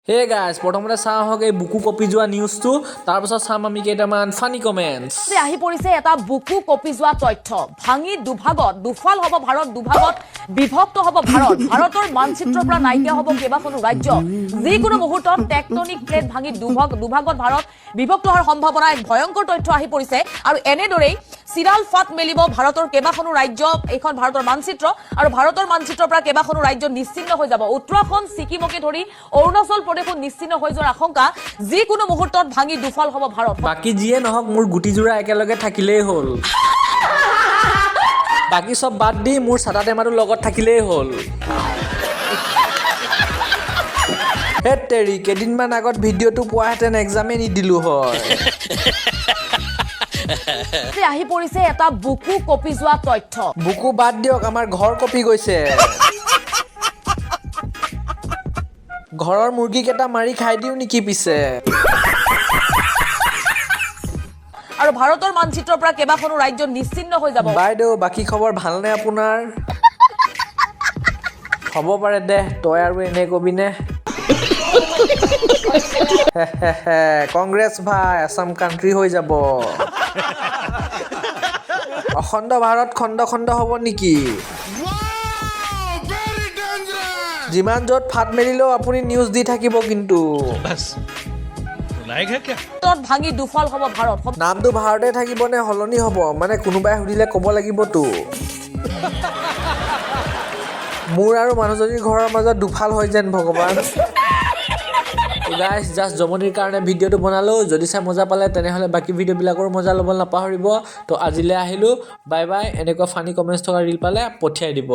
Hey guys, প্ৰথমতে চাওঁ আহক এই বুকু কঁপি যোৱা নিউজটো, তাৰপাছত চাম আমি কেইটামান ফানি কমেণ্টছ। যে আহি পৰিছে এটা বুকু কঁপি যোৱা তথ্য। ভাঙি দুভাগত দুফাল হ'ব ভাৰত, দুভাগত বিভক্ত হ'ব ভাৰত। ভাৰতৰ মানচিত্ৰৰ পৰা নাইকিয়া হ'ব কেইবাখনো ৰাজ্য। যিকোনো মুহূৰ্তত টেকটনিক প্লেট ভাঙি দুভাগত ভাৰত বিভক্ত হোৱাৰ সম্ভাৱনা, এক ভয়ংকৰ তথ্য আহি পৰিছে। আৰু এনেদৰেই চিৰাল ফাট মেলিব ভাৰতৰ কেইবাখনো ৰাজ্য। এইখন ভাৰতৰ মানচিত্ৰ আৰু ভাৰতৰ মানচিত্ৰৰ পৰা কেইবাখনো ৰাজ্য নিশ্চিন্ন হৈ যাব। উত্তৰাখণ্ড, ছিকিমকে ধৰি অৰুণাচল প্ৰদেশো নিশ্চিন্ন হৈ যোৱাৰ আশংকা। যিকোনো মুহূৰ্তত ভাঙি দুফাল হ'ব ভাৰত। বাকী যিয়ে নহওক, মোৰ গুটিযোৰা একেলগে থাকিলেই হ'ল। বাকী চব বাদ দি মোৰ চাটা টেমাটোৰ লগত থাকিলেই হ'ল। হেত তেৰি, কেইদিনমান আগত ভিডিঅ'টো পোৱাহেঁতেন এক্সামেই নিদিলোঁ হয়। যে আহি পৰিছে এটা বুকু কঁপি যোৱা তথ্য। বুকু বাদ দিয়ক, আমাৰ ঘৰ কঁপি গৈছে। ঘৰৰ মুৰ্গীকেইটা মাৰি খাই দিওঁ নেকি পিছে? আৰু ভাৰতৰ মানচিত্ৰৰ পৰা কেইবাখনো ৰাজ্য নিশ্চিন্ন হৈ যাব। বাইদেউ, বাকী খবৰ ভালনে আপোনাৰ? হ'ব পাৰে দে, তই আৰু এনে কবিনে? কংগ্ৰেছ ভাই, আছাম কাণ্ট্ৰি হৈ যাব। অখণ্ড ভাৰত খণ্ড খণ্ড হ'ব নেকি? যিমান য'ত ফাট মেলিলেও আপুনি নিউজ দি থাকিব কিন্তু। बस लायक है क्या? ভাঙি দুফাল হ'ব ভাৰত। নামটো ভাৰতে থাকিব নে সলনি হ'ব? মানে কোনোবাই সুধিলে ক'ব লাগিবতো। মোৰ আৰু মানুহজনীৰ ঘৰৰ মাজত দুফাল হয় যেন ভগৱান। গাইজ, জাষ্ট জমনিৰ কাৰণে ভিডিঅ'টো বনালোঁ। যদি চাই মজা পালে, তেনেহ'লে বাকী ভিডিঅ'বিলাকৰো মজা ল'ব নাপাহৰিব। তো আজিলৈ আহিলোঁ, বাই বাই। এনেকুৱা ফানি কমেণ্টছ থকা ৰিল পালে পঠিয়াই দিব।